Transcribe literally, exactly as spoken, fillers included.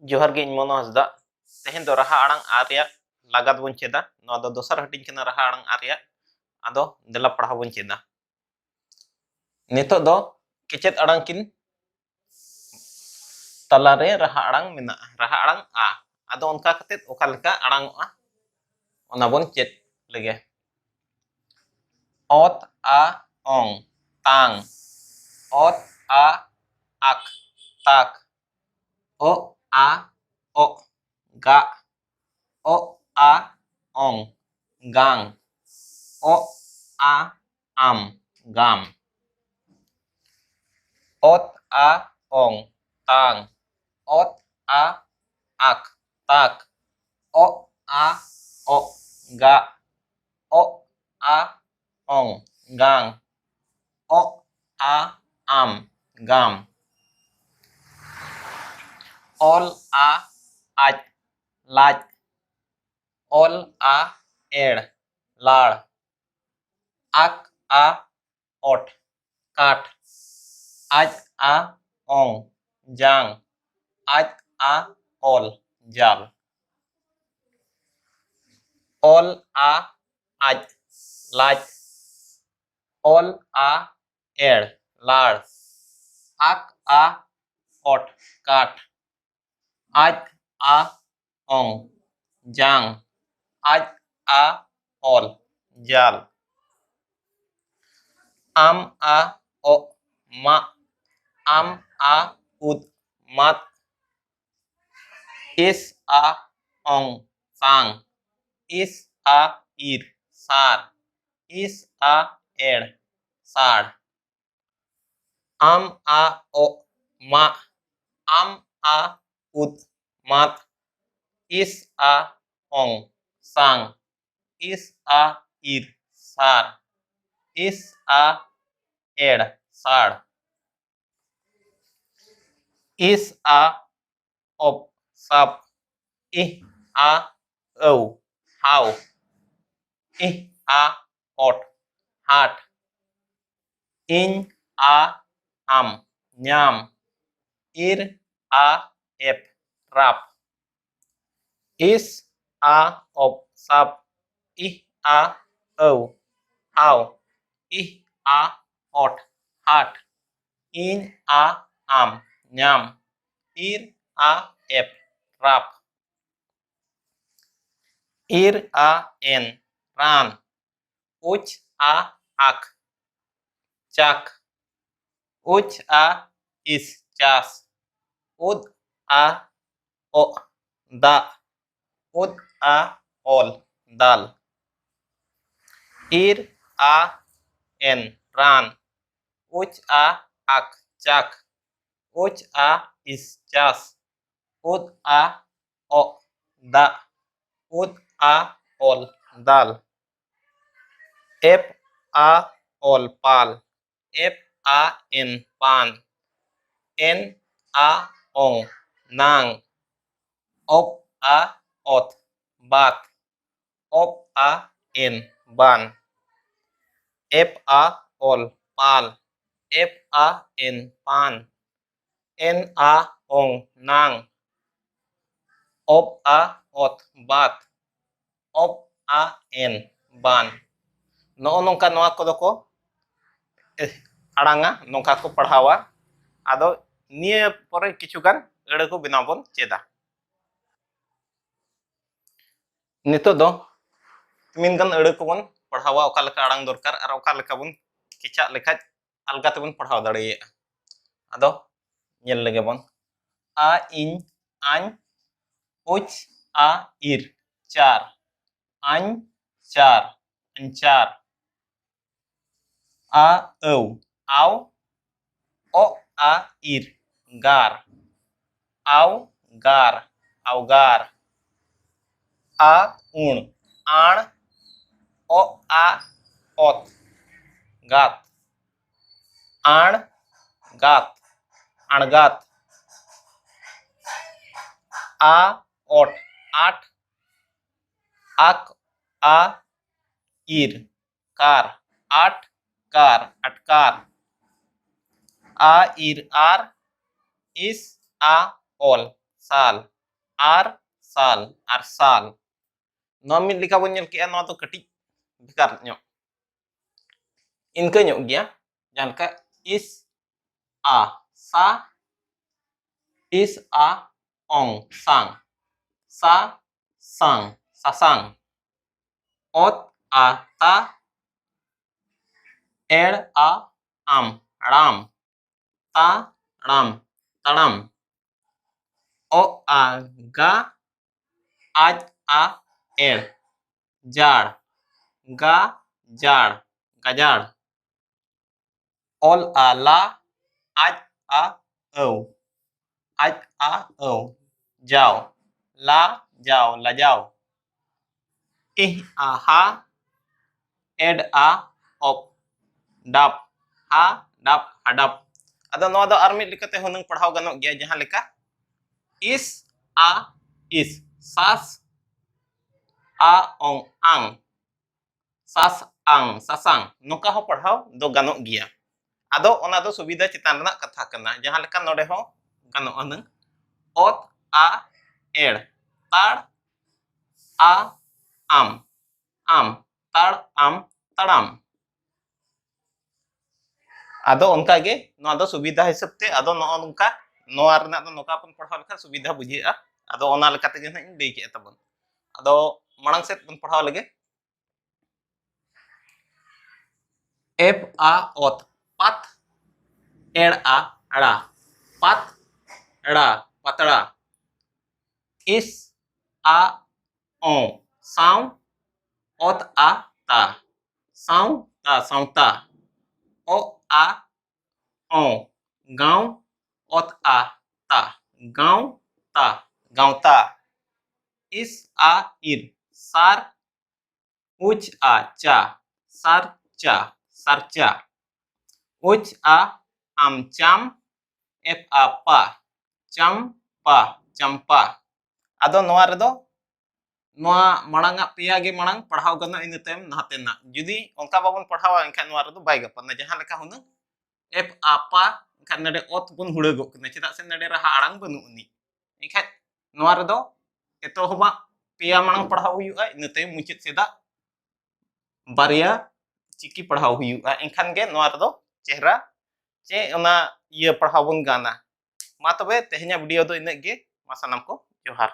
ᱡᱚᱦᱟᱨ ᱜᱮ, ᱤᱧ ᱢᱚᱱᱳ ᱦᱟᱸᱥᱫᱟ᱾ ᱛᱮᱦᱮᱧ ᱫᱚ ᱨᱟᱦᱟ ᱟᱲᱟᱝ ᱟ ᱨᱮᱭᱟᱜ ᱞᱟᱜᱟᱛ ᱵᱚᱱ ᱪᱮᱫᱟ᱾ ᱱᱚᱣᱟ ᱫᱚ ᱫᱚᱥᱟᱨ ᱦᱟᱹᱴᱤᱧ ᱠᱟᱱᱟ ᱨᱟᱦᱟ ᱟᱲᱟᱝ ᱟ ᱨᱮᱭᱟᱜ᱾ ᱟᱫᱚ ᱫᱮᱞᱟ ᱯᱟᱲᱦᱟᱣ ᱵᱚᱱ ᱪᱮᱫᱟ᱾ ᱱᱤᱛᱚᱜ ᱫᱚ ᱠᱮᱪᱮᱫ ᱟᱲᱟᱝ ᱠᱤᱱ ᱛᱟᱞᱟᱨᱮ ᱨᱟᱦᱟ ᱟᱲᱟᱝ ᱢᱮᱱᱟᱜᱼᱟ, ᱨᱟᱦᱟ ᱟᱲᱟᱝ ᱟ᱾ ᱟᱫᱚ ᱚᱱᱠᱟ ᱠᱟᱛᱮᱫ ᱚᱠᱟ ᱞᱮᱠᱟ ᱟᱲᱟᱝ ᱚᱜᱼᱟ, ᱚᱱᱟ ᱵᱚᱱ ᱪᱮᱫ ᱞᱮᱜᱮ᱾ ᱚᱛ ᱟ ᱚᱝ, ᱛᱟᱝ᱾ ᱚᱛ ᱟ ᱟᱠ, ᱛᱟᱠ᱾ ᱚᱜ ᱟ ᱚᱜ, ᱜᱟᱜ᱾ ᱚᱜ ᱟ ᱚᱝ, ᱜᱟᱝ᱾ ᱚᱜ ᱟ ᱟᱢ, ᱜᱟᱢ᱾ ᱚᱛ ᱟ ᱚᱝ, ᱛᱟᱝ᱾ ᱚᱛ ᱟ ᱟᱠ, ᱛᱟᱠ᱾ ᱚᱜ ᱟ ᱚᱜ, ᱜᱟᱜ᱾ ᱚᱜ ᱟ ᱚᱝ, ᱜᱟᱝ᱾ ᱚᱜ ᱟ ᱟᱢ, ᱜᱟᱢ᱾ ᱚᱞ ᱟ ᱟᱡ, ᱞᱟᱡ᱾ ᱚᱞ ᱟ ᱮᱲ, ᱞᱟᱲ᱾ ᱟᱠ ᱟ ᱚᱴ, ᱠᱟᱴ᱾ ᱟᱡ ᱟ ᱚᱝ, ᱡᱟᱝ᱾ ᱟᱡ ᱟ ᱚᱞ, ᱡᱟᱞ᱾ ᱚᱞ ᱟ ᱟᱡ, ᱞᱟᱡ᱾ ᱚᱞ ᱟ ᱮᱲ, ᱞᱟᱲ᱾ ᱟᱠ ᱟ ᱚᱴ, ᱠᱟᱴ᱾ ᱟᱡ ᱟ ᱚᱝ, ᱡᱟᱝ᱾ ᱟᱡ ᱟ ᱚᱞ, ᱡᱟᱞ᱾ ᱟᱢ ᱟ ᱚᱜ, ᱢᱟᱜ᱾ ᱟᱢ ᱟ ᱩᱫ, ᱢᱟᱫ᱾ ᱤᱥ ᱟ ᱚᱝ, ᱥᱟᱝ᱾ ᱤᱥ ᱟ ᱤᱨ, ᱥᱟᱨ᱾ ᱤᱥ ᱟ ᱮᱲ, ᱥᱟᱲ᱾ ᱟᱢ ᱟ ᱚᱜ, ᱢᱟᱜ᱾ ᱟᱢ ᱟ ᱩᱫ, ᱢᱟᱫ᱾ ᱤᱥ ᱟ ᱚᱝ, ᱥᱟᱝ᱾ ᱤᱥ ᱟ ᱤᱨ, ᱥᱟᱨ᱾ ᱤᱥ ᱟ ᱮᱲ, ᱥᱟᱲ᱾ ᱤᱥ ᱟ ᱚᱯ, ᱥᱟᱯ᱾ ᱤᱦ ᱟ ᱟᱹᱣ, ᱦᱟᱣ᱾ ᱤᱦ ᱟ ᱚᱴ, ᱦᱟᱴ᱾ ᱤᱧ ᱟ ᱟᱢ, ᱧᱟᱢ᱾ ᱤᱨ ᱟ ᱮᱯ, ᱨᱟᱯ᱾ ᱤᱥ ᱟ ᱚᱯ ᱥᱟᱯ, ᱤᱦ ᱟ ᱟᱹᱣ ᱟᱣ, ᱤᱦ ᱟ ᱚᱴ ᱦᱟᱴ, ᱤᱧ ᱟ ᱟᱢ ᱧᱟᱢ, ᱤᱨ ᱟ ᱮᱯ ᱨᱟᱯ, ᱤᱨ ᱟ ᱮᱱ ᱨᱟᱱ, ᱩᱪ ᱟ ᱟᱠ ᱪᱟᱠ, ᱩᱪ ᱟ ᱤᱥ ᱪᱟᱥ, ᱩᱫ ᱟ ᱚᱜ ᱫᱟᱜ, ᱩᱫ ᱟ ᱚᱞ ᱫᱟᱞ, ᱤᱨ ᱟ ᱮᱱ ᱨᱟᱱ, ᱩᱪ ᱟ ᱟᱠ ᱪᱟᱠ, ᱩᱪ ᱟ ᱤᱥ ᱪᱟᱥ, ᱩᱫ ᱟ ᱚᱜ ᱫᱟᱜ, ᱩᱫ ᱟ ᱚᱞ ᱫᱟᱞ, ᱮᱯ ᱟ ᱚᱞ ᱯᱟᱞ, ᱮᱯ ᱟ ᱮᱱ ᱯᱟᱱ, ᱮᱱ ᱟ ᱚᱝ ᱱᱟᱝ, ᱚᱯ ᱟ ᱚᱛ ᱵᱟᱛ, ᱚᱯ ᱟ ᱮᱱ ᱵᱟᱱ, ᱮᱯ ᱟ ᱚᱞ ᱯᱟᱞ, ᱮᱯ ᱟ ᱮᱱ ᱯᱟᱱ, ᱮᱱ ᱟ ᱚᱝ ᱱᱟᱝ, ᱚᱯ ᱟ ᱚᱛ ᱵᱟᱛ, ᱚᱯ ᱟ ᱮᱱ ᱵᱟᱱ᱾ ᱱᱚᱜᱼᱚ ᱱᱚᱝᱠᱟ ᱱᱚᱣᱟ ᱠᱚᱫᱚ ᱠᱚ, ᱮ, ᱟᱲᱟᱝᱟ, ᱱᱚᱝᱠᱟ ᱠᱚ ᱯᱟᱲᱦᱟᱣᱟ᱾ ᱟᱫᱚ ᱱᱤᱭᱟᱹ ᱯᱚᱨᱮ ᱠᱤᱪᱷᱩ ᱜᱟᱱ ᱟᱹᱲᱟᱹ ᱠᱚ ᱵᱮᱱᱟᱣ ᱵᱚᱱ ᱪᱮᱫᱟ᱾ ᱱᱤᱛᱚᱜ ᱫᱚ ᱛᱤᱢᱤᱱ ᱜᱟᱱ ᱟᱹᱲᱟᱹ ᱠᱚᱵᱚᱱ ᱯᱟᱲᱦᱟᱣᱟ, ᱚᱠᱟ ᱞᱮᱠᱟ ᱟᱲᱟᱝ ᱫᱚᱨᱠᱟᱨ ᱟᱨ ᱚᱠᱟ ᱞᱮᱠᱟ ᱵᱚᱱ ᱠᱮᱪᱟᱜ ᱞᱮᱠᱷᱟᱡ ᱟᱞᱜᱟ ᱛᱮᱵᱚᱱ ᱯᱟᱲᱦᱟᱣ ᱫᱟᱲᱮᱭᱟᱜᱼᱟ᱾ ᱟᱫᱚ ᱧᱮᱞ ᱞᱮᱜᱮ ᱵᱚᱱ᱾ ᱟ ᱤᱧ ᱟᱧ, ᱩᱪ ᱟ ᱤᱨ ᱪᱟᱨ, ᱟᱧ ᱪᱟᱨ, ᱟᱧᱪᱟᱨ, ᱟ ᱟᱹᱣ ᱟᱣ, ᱚᱜ ᱟ ᱤᱨ ᱜᱟᱨ, ᱟᱣ ᱜᱟᱨ, ᱟᱣᱜᱟᱨ, ᱟ ᱩᱬ ᱟᱬ, ᱚᱜ ᱟ ᱚᱛ ᱜᱟᱛ, ᱟᱬ ᱜᱟᱛ, ᱟᱬᱜᱟᱛ, ᱟ ᱚᱴ ᱟᱴ, ᱟᱠ ᱟ ᱤᱨ ᱠᱟᱨ, ᱟᱴ ᱠᱟᱨ, ᱟᱴᱠᱟᱨ, ᱟ ᱤᱨ ᱟᱨ, ᱤᱥ ᱟ ᱚᱞ ᱥᱟᱞ, ᱟᱨ ᱥᱟᱞ, ᱟᱨ ᱥᱟᱞ᱾ ᱱᱚᱣᱟ ᱢᱤᱫ ᱞᱮᱠᱟ ᱵᱚᱱ ᱧᱮᱞ ᱠᱮᱜᱼᱟ, ᱱᱚᱣᱟ ᱫᱚ ᱠᱟᱹᱴᱤᱡ ᱵᱷᱮᱜᱟᱨ ᱧᱚᱜ, ᱤᱱᱠᱟᱹ ᱧᱚᱜ ᱜᱮᱭᱟ᱾ ᱡᱟᱦᱟᱸ ᱞᱮᱠᱟ ᱤᱥ ᱟ ᱥᱟ, ᱤᱥ ᱟ ᱚᱝ ᱥᱟᱝ, ᱥᱟ ᱥᱟᱝ, ᱥᱟᱥᱟᱝ᱾ ᱚᱛ ᱟ ᱛᱟ, ᱮᱲ ᱟ ᱟᱢ, ᱲᱟᱢ, ᱛᱟ ᱲᱟᱢ, ᱛᱟᱲᱟᱢ᱾ ᱚ ᱟ ᱜᱟ, ᱟᱡ ᱟ ᱮᱲ, ᱡᱟᱲ, ᱜᱟ ᱡᱟᱲ, ᱜᱟᱡᱟᱲ᱾ ᱚᱞ ᱟ ᱞᱟ, ᱟᱡ ᱟ ᱟᱹᱣ, ᱟᱡ ᱟ ᱟᱹᱣ, ᱡᱟᱣ, ᱞᱟ ᱡᱟᱣ, ᱞᱟᱡᱟᱣ᱾ ᱤᱦ ᱟ ᱦᱟ, ᱮᱰ ᱟ ᱚᱯ, ᱰᱟᱵ, ᱦᱟ ᱰᱟᱵ, ᱦᱟᱰᱟᱵ᱾ ᱟᱫᱚ ᱱᱚᱣᱟ ᱫᱚ ᱟᱨ ᱢᱤᱫ ᱞᱮᱠᱟᱛᱮ ᱦᱩᱱᱟᱹᱝ ᱯᱟᱲᱦᱟᱣ ᱜᱟᱱᱚᱜ ᱜᱮᱭᱟ, ᱡᱟᱦᱟᱸ ᱞᱮᱠᱟ ᱤᱥ ᱟ ᱤᱥ, ᱥᱟᱥ ᱟ ᱚᱝ ᱟᱝ, ᱥᱟᱥ ᱟᱝ, ᱥᱟᱥᱟᱝ, ᱱᱚᱝᱠᱟ ᱦᱚᱸ ᱯᱟᱲᱦᱟᱣ ᱫᱚ ᱜᱟᱱᱚᱜ ᱜᱮᱭᱟ᱾ ᱟᱫᱚ ᱚᱱᱟ ᱫᱚ ᱥᱩᱵᱤᱫᱷᱟ ᱪᱮᱛᱟᱱ ᱨᱮᱱᱟᱜ ᱠᱟᱛᱷᱟ ᱠᱟᱱᱟ, ᱡᱟᱦᱟᱸ ᱞᱮᱠᱟ ᱱᱚᱰᱮ ᱦᱚᱸ ᱜᱟᱱᱚᱜᱼᱟ ᱦᱩᱱᱟᱹᱝ, ᱚᱛ ᱟ ᱮᱲ, ᱛᱟᱲ ᱟ ᱟᱢ, ᱟᱢ, ᱛᱟᱲ ᱟᱢ, ᱛᱟᱲᱟᱢ᱾ ᱟᱫᱚ ᱚᱱᱠᱟ ᱜᱮ ᱱᱚᱣᱟ ᱫᱚ ᱥᱩᱵᱤᱫᱷᱟ ᱦᱤᱥᱟᱹᱵ ᱛᱮ, ᱟᱫᱚ ᱱᱚᱜᱼᱚ ᱱᱚᱝᱠᱟ, ᱱᱚᱣᱟ ᱨᱮᱱᱟᱜ ᱫᱚ ᱱᱚᱝᱠᱟ ᱵᱚᱱ ᱯᱟᱲᱦᱟᱣ ᱞᱮᱠᱷᱟᱱ ᱥᱩᱵᱤᱫᱷᱟ ᱵᱩᱡᱷᱟᱹᱜᱼᱟ᱾ ᱟᱫᱚ ᱚᱱᱟ ᱞᱮᱠᱟ ᱛᱮᱜᱮ ᱱᱟᱦᱟᱜ ᱤᱧ ᱞᱟᱹᱭ ᱠᱮᱜᱼᱟ ᱛᱟᱵᱚᱱ᱾ ᱟᱫᱚ ᱢᱟᱲᱟᱝ ᱥᱮᱫ ᱵᱚᱱ ᱯᱟᱲᱦᱟᱣ ᱞᱮᱜᱮ᱾ ᱮᱯ ᱟ ᱚᱛ, ᱯᱟᱛ, ᱮᱲ ᱟ ᱟᱲᱟ, ᱯᱟᱛ ᱲᱟ, ᱯᱟᱛᱲᱟ᱾ ᱤᱥ ᱟ ᱚ, ᱥᱟᱶ, ᱚᱛ ᱟ ᱛᱟ, ᱥᱟᱶ ᱛᱟ, ᱥᱟᱶᱛᱟ᱾ ᱚ ᱟ ᱚ, ᱜᱟᱶ, ᱚᱛ ᱟ ᱛᱟ, ᱜᱟᱶ ᱛᱟ, ᱜᱟᱶᱛᱟ᱾ ᱤᱥ ᱟ ᱤᱨ, ᱥᱟᱨ, ᱩᱪ ᱟ ᱪᱟ, ᱥᱟᱨᱪᱟ, ᱥᱟᱨᱪᱟ᱾ ᱩᱪ ᱟ ᱟᱢ ᱪᱟᱢ, ᱮᱯ ᱟ ᱯᱟ, ᱪᱟᱢᱯᱟ, ᱪᱟᱢᱯᱟ᱾ ᱟᱫᱚ ᱱᱚᱣᱟ ᱨᱮᱫᱚ ᱱᱚᱣᱟ ᱢᱟᱲᱟᱝ ᱟᱜ ᱯᱮᱭᱟ ᱜᱮ ᱢᱟᱲᱟᱝ ᱯᱟᱲᱦᱟᱣ ᱜᱟᱱᱚᱜᱼᱟ, ᱤᱱᱟᱹ ᱛᱟᱭᱚᱢ ᱱᱟᱦᱟᱛᱮᱱᱟᱜ᱾ ᱡᱩᱫᱤ ᱚᱱᱠᱟ ᱵᱟᱵᱚᱱ ᱯᱟᱲᱦᱟᱣᱟ, ᱮᱱᱠᱷᱟᱱ ᱱᱚᱣᱟ ᱨᱮᱫᱚ ᱵᱟᱭ ᱜᱟᱯᱟᱱᱟ᱾ ᱡᱟᱦᱟᱸ ᱞᱮᱠᱟ ᱦᱩᱱᱟᱹᱝ ᱮᱯ ᱟ ᱯᱟ, ᱮᱱᱠᱷᱟᱱ ᱱᱚᱰᱮ ᱚᱛ ᱵᱚᱱ ᱦᱩᱲᱟᱹᱜᱚᱜ ᱠᱟᱱᱟ, ᱪᱮᱫᱟᱜ ᱥᱮ ᱱᱚᱰᱮ ᱨᱟᱦᱟ ᱟᱲᱟᱝ ᱵᱟᱹᱱᱩᱜ ᱟᱹᱱᱤᱡ᱾ ᱮᱱᱠᱷᱟᱱ ᱱᱚᱣᱟ ᱨᱮᱫᱚ ᱮᱛᱚᱦᱚᱵᱟᱜ ᱯᱮᱭᱟ ᱢᱟᱲᱟᱝ ᱯᱟᱲᱦᱟᱣ ᱦᱩᱭᱩᱜᱼᱟ, ᱤᱱᱟᱹ ᱛᱟᱭᱚᱢ ᱢᱩᱪᱟᱹᱫ ᱥᱮᱫᱟᱜ ᱵᱟᱨᱭᱟ ᱪᱤᱠᱤ ᱯᱟᱲᱦᱟᱣ ᱦᱩᱭᱩᱜᱼᱟ᱾ ᱮᱱᱠᱷᱟᱱ ᱜᱮ ᱱᱚᱣᱟ ᱨᱮᱫᱚ ᱪᱮᱦᱨᱟ ᱪᱮ ᱚᱱᱟ ᱤᱭᱟᱹ ᱯᱟᱲᱦᱟᱣ ᱵᱚᱱ ᱜᱟᱱᱟ᱾ ᱢᱟ ᱛᱚᱵᱮ ᱛᱮᱦᱮᱧᱟᱜ ᱵᱷᱤᱰᱤᱭᱳ ᱫᱚ ᱤᱱᱟᱹᱜ ᱜᱮ᱾ ᱢᱟ ᱥᱟᱱᱟᱢ ᱠᱚ ᱡᱚᱦᱟᱨ᱾